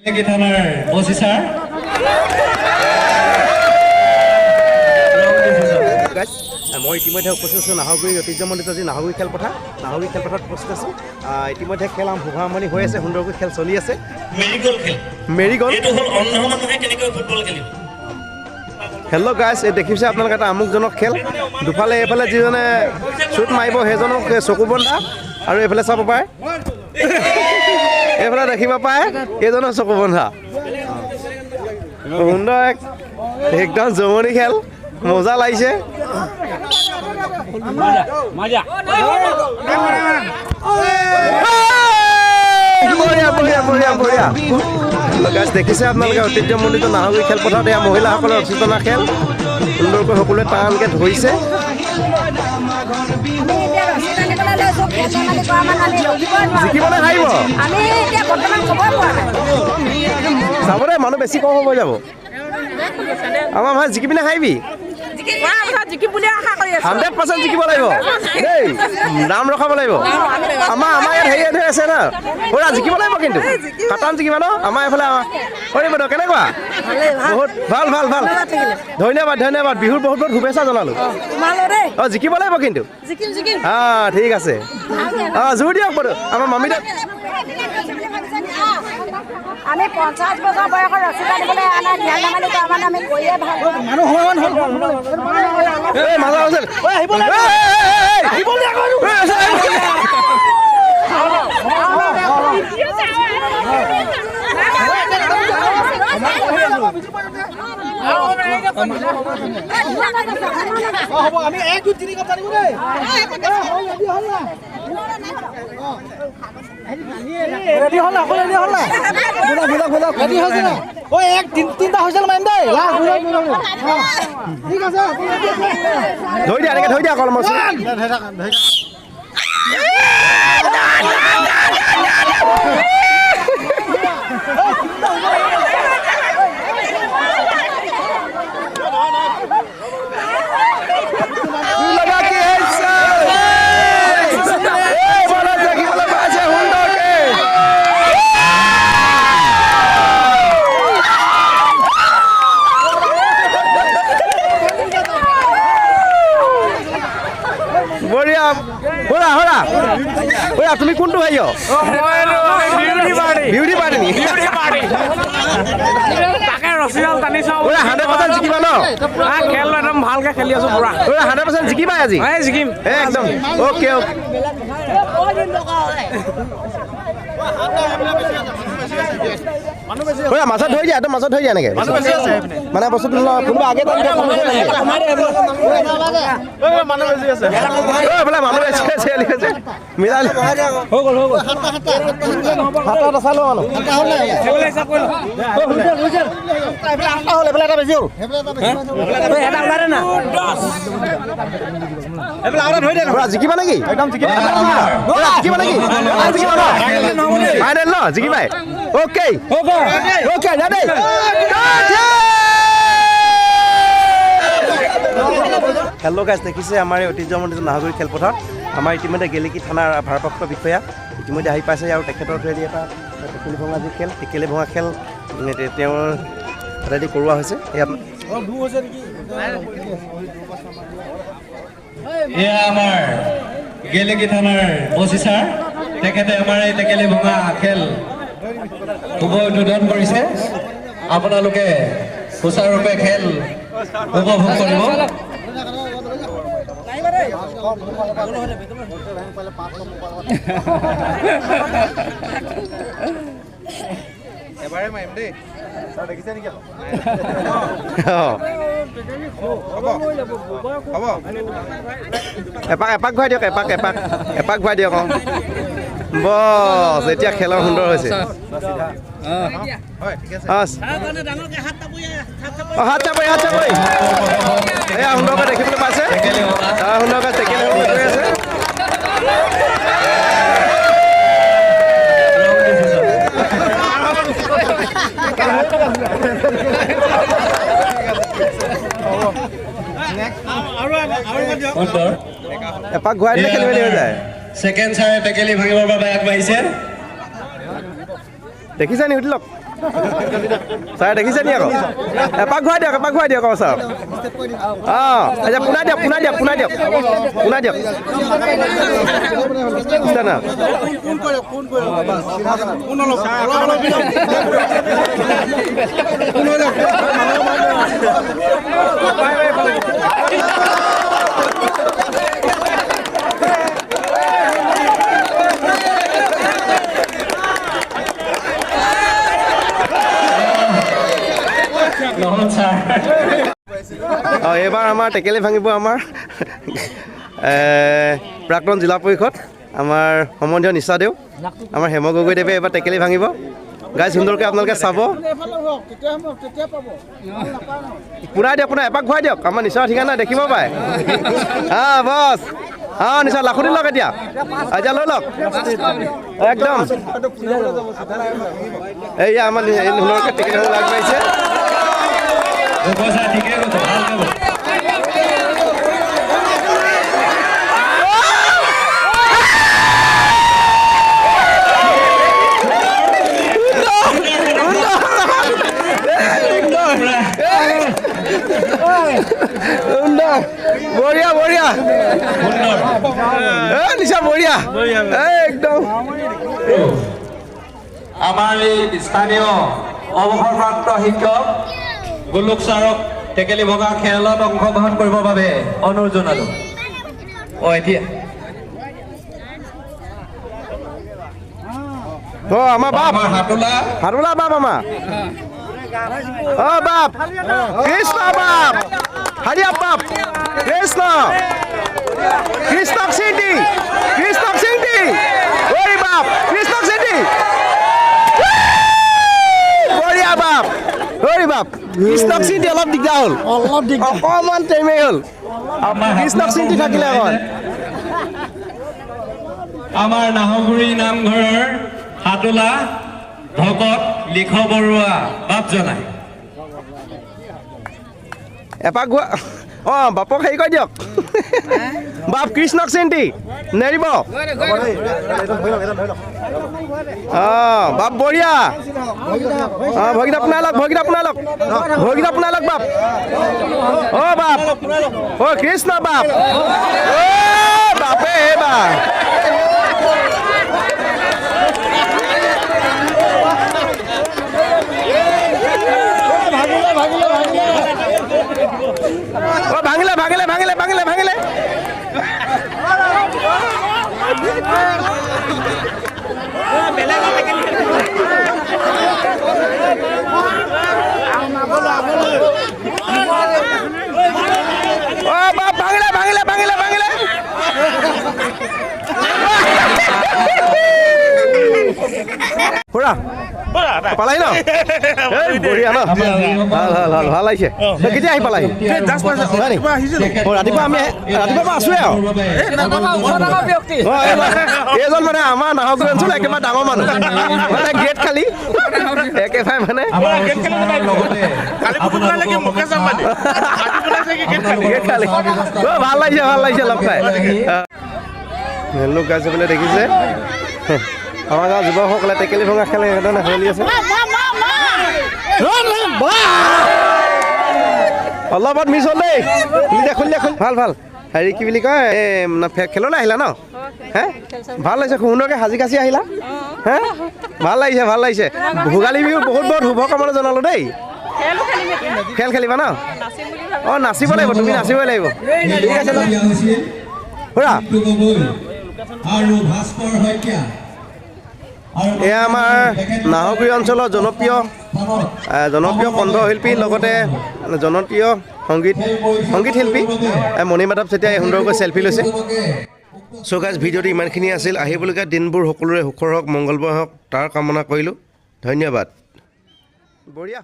গেলেকী থানাৰ অ' C sir. Guys, মই ইতিমধ্যে উপস্থিত আছোঁ নাহৰগুৰি ঐতিহ্যমণ্ডিত যি নাহৰগুৰি খেলপথাৰ, নাহৰগুৰি খেলপথাৰত উপস্থিত আছোঁ। ইতিমধ্যে খেল শুভাৰম্ভণি হৈ আছে, সুন্দৰকৈ খেল চলি আছে। মেৰিগ'ল্ড খেল। মেৰিগ'ল্ড। এইটো হ'ল অন্ধ মানুহে কেনেকৈ ফুটবল খেলিব। হেল্ল' গাইজ, এই দেখিছে আপোনালোকে এটা আমোদজনক খেল। দুফালে এইফালে যিজনে শ্বুট মাৰিব সেইজনক চকু বন্ধা আৰু এইফালে চাব পাৰে, এইফালে দেখিব পায় এইজনৰ চকু বন্ধা। সুন্দৰ এক একদম জমনি খেল, মজা লাগিছে। বঢ়িয়া বঢ়িয়া বঢ়িয়া বঢ়িয়া। গাইজ, দেখিছে আপোনালোকে ঐতিহ্যমণ্ডিত নাহৰগুৰি খেলপথাৰত এয়া মহিলাসকলৰ ৰছী টনা খেল। সুন্দৰকৈ সকলোৱে টানকৈ ধৰিছে। আমি এতিয়া ৰছী টানিবলৈ লৈছোঁ। খেল ধেমালি কৰা মানে আমি ৰখিবই নোৱাৰোঁ। জিকিব নে হাৰিব? আমি এতিয়া বৰ্তমান ক'বই পৰা নাই। চাব দেই, মানুহ বেছি কম হ'ব যাব। আমাৰ ভাই, জিকিবি নে হাৰিবি? জিকিম বুলি আশা কৰি আছোঁ। 100% জিকিব লাগিব দেই, নাম ৰখাব লাগিব। আমাৰ ইয়াত হেৰি হৈ আছে ন, পুৰা জিকিব লাগিব কিন্তু, খাটাং জিকিবা ন। আমাৰ এইফালে আমাৰ বাইদেউ কেনেকুৱা? বহুত ভাল ভাল ভাল। ধন্যবাদ ধন্যবাদ, বিহুৰ বহুত বহুত শুভেচ্ছা জনালোঁ। অঁ, জিকিব লাগিব কিন্তু। জিকিম জিকিম। অঁ, ঠিক আছে। অঁ, জোৰ দিয়ক বাইদেউ। আমাৰ মামী। আমি 50 বছৰ বয়সত ৰছী টানিবলৈ অহা নাই। খেল ধেমালি কৰা মানে আমি কৰিয়ে ভাল পাওঁ। এই মাজা হৈছে। এই, এই, এই, এই, হ'ব, আমি এক দুই তিনি কপ জানিব দেই। ৰেডি হ'ল না? ৰেডি হ'ল না? সকলো ৰেডি হ'ল না? বুজা বুজা বুজা, ৰেডি হৈছে না? ঐ, এক তিন তিনিটা হৈছে, মাৰিম দেই। লাষ্ট, বুজা বুজা। ঠিক আছে, সকলো ৰেডি আছে। ধৰি দিয়া, এনেকৈ ধৰি দিয়া কলমত। লগা কি হৈছে? এই বলত দেখিবলৈ পাইছে সুন্দৰকে। বঢ়িয়া। হোৰা হোৰা হোৰা, তুমি কোনটো হেৰিয়? বিৰোধী পাৰ্টি নেকি? তাকে ৰছীডাল টানি চাওঁ। পুৰা 100% জিকিবা ন? খেল একদম ভালকে খেলি আছো পুৰা। পুৰা 100% জিকিবা আজি? এই জিকিম। একদম অ'কে অ'কে। পুৰা মাজত ধৰি দিয়া, একদম মাজত ধৰি দিয়া এনেকে। মানে বস্তুটো কোনোবা আগে টানি দিয়া, কোনোবা মানুহ বেছি আছে। এইফালে মানুহ বেছি আছে আছে। মিলাই হৈ গ'ল, হৈ গ'ল। সাতটা চালো মানুহ। আঠটা হ'ল, এইফালে এটা বেছি হ'ল। এটা ওলাই দে না। পুৰা জিকিবা নেকি? একদম জিকিম। পুৰা জিকিবা নেকি? জিকিবা ন? ফাইনেল ন জিকিবাই? Okay okay, ready. Hello guys, দেখিছে আমাৰ এই ঐতিহ্যমণ্ডিত নাহৰগুৰি খেলপথাৰত আমাৰ ইতিমধ্যে গেলেকী থানাৰ ভাৰপ্ৰাপ্ত বিষয়া ইতিমধ্যে আহি পাইছে আৰু তেখেতৰ থ্ৰুৱেদি এটা টেকেলি ভঙা যি খেল, টেকেলি ভঙা খেল তেওঁৰ হাতেদি কৰোৱা হৈছে। ইয়াত এয়া আমাৰ গেলেকী থানাৰ অ' চি ছাৰ, তেখেতে আমাৰ এই টেকেলি ভঙা খেল শুভ উদ্বোধন কৰিছে। আপোনালোকে সুচাৰুৰূপে খেল উপভোগ কৰিব। এবাৰে মাৰিম দেই। দেখিছে নেকি? অঁ। হ'ব। এপাক এপাক ঘূৰাই দিয়ক, এপাক এপাক এপাক ঘূৰাই দিয়ক। অঁ, বছ, এতিয়া খেলৰ সুন্দৰ হৈছে। হয়, ঠিক আছে। অঁ, হাত চাপৰি, হাত চাপৰি। এয়া সুন্দৰকৈ দেখিবলৈ পাইছে, সুন্দৰকৈ টেকেলি ভঙা গৈ আছে। ৰং ডিচিশ্যন। সুন্দৰ। এপাক ঘূৰাই দিলে খেলি মেলি হৈ যায়। ছেকেণ্ড ছাৰে টেকেলি ভাঙিবৰ বাবে আগবাঢ়িছে। দেখিছে নি? সুধি লওক। ছাৰ দেখিছে নি আকৌ? এপাক ঘূৰাই দিয়ক, এপাক ঘূৰাই দিয়ক আকৌ ছাৰ। অঁ, আচ্ছা, পোনাই দিয়ক, পোনাই দিয়ক, পোনাই দিয়ক, পোনাই দিয়ক। না অঁ, এইবাৰ আমাৰ টেকেলি ভাঙিব আমাৰ প্ৰাক্তন জিলা পৰিষদ আমাৰ সম্বন্ধীয় নিচাদেউ আমাৰ হেম গগৈদেৱে এইবাৰ টেকেলি ভাঙিব। গাইজ সুন্দৰকৈ আপোনালোকে চাব। পোনাই দিয়ক, পোনাই এপাক ঘূৰাই দিয়ক, আমাৰ নিচা ঠিকানা দেখিব পায়। অঁ বছ, অঁ নিচা লাখুটি লওক এতিয়া, এতিয়া লৈ লওক একদম। এইয়া আমাৰ সুন্দৰকৈ টেকেলি ভাঙিব আগবাঢ়িছে। বঢ়িয়া বঢ়িয়া, নিচা বঢ়িয়া একদম। আমাৰ এই স্থানীয় অৱসৰপ্ৰাপ্ত শিক্ষক গোলোক ছাৰক টেকেলি ভঙা খেলত অংশগ্ৰহণ কৰিবৰ বাবে অনুৰোধ জনালো। অ এতিয়া আমাৰ বাপ হাতোলা, হাতোলা বাপ আমাৰ। অ বাপ কৃষ্ণ, বাপ হৰিয়া বাপ কৃষ্ণ, কৃষ্ণক চিন্তি, কৃষ্ণক চিন্তি, ঐ বাপ কৃষ্ণক চিন্তি, বঢ়িয়া বাপ, ঐ বাপ কৃষ্ণক চিন্তি। অলপ দিগদাৰ হ'ল, অকণমান টাইমেই হ'ল, কৃষ্ণক চিন্তি থাকিলে অকণ। আমাৰ নাহগুৰি নামঘৰৰ হাতোলা ভকত লিখ বৰুৱা বাপ জনাই এপাক গোৱা। অঁ বাপক হেৰি কৰি দিয়ক, বাপ কৃষ্ণক চিন্তি নেৰিব। অঁ বাপ বঢ়িয়া। অঁ ভৰিকেইটা পোনাই লওক, ভৰিকেইটা পোনাই লওক, ভৰিকেইটা পোনাই লওক বাপ। অঁ বাপ, অ' কৃষ্ণ বাপ, অ' বাপে এইবাৰ। অ ভাঙিলে, ভাঙিলে, ভাঙিলে, ভাঙিলে, ভাঙিলে। অ বাপ ভাঙিলে, ভাঙিলে, ভাঙিলে, ভাঙিলে। খুৰা পালাহি ন? এই বঢ়িয়া ন, ভাল ভাল ভাল ভাল লাগিছে। কেতিয়া আহি পালাহি? ৰাতিপুৱা আমি ৰাতিপুৱা পৰা আছোৱে আৰু। এইজন মানে আমাৰ নাহৰগুৰি অঞ্চল একেবাৰে ডাঙৰ মানুহ, মানে গেট খালী একেবাৰে, মানে গেট খালী। ভাল লাগিছে, ভাল লাগিছে লগ পাই। হেল্ল' গাইছে বোলে দেখিছে আমাৰ গাঁৱৰ যুৱকসকলে টেকেলি ভঙা খেলে সেইধৰণে খেলি আছে। অলপত মিছ হ'ল দেই, খুলি দিয়া, খুলি দিয়া, ভাল ভাল। হেৰি কি বুলি কয়, এই খেললৈ আহিলা ন? হে ভাল লাগিছে, সুন্দৰকৈ সাজি কাচি আহিলা। হে ভাল লাগিছে, ভাল লাগিছে। ভোগালী বিহুৰ বহুত বহুত শুভকামনা জনালোঁ দেই। খেল খেলিবা ন? অঁ নাচিব লাগিব, তুমি নাচিবই লাগিব। ঠিক আছে খুৰা। এয়া আমাৰ নাহৰগুৰি অঞ্চলৰ জনপ্ৰিয় জনপ্ৰিয় কণ্ঠশিল্পী, লগতে জনপ্ৰিয় সংগীত শিল্পী মণি মাধৱ চেতিয়াই সুন্দৰকৈ চেলফি লৈছে। চ' গাইজ, ভিডিঅ'টো ইমানখিনি আছিল। আহিবলগীয়া দিনবোৰ সকলোৰে সুখৰ হওক, মংগলময় হওক, তাৰ কামনা কৰিলোঁ। ধন্যবাদ। বঢ়িয়া।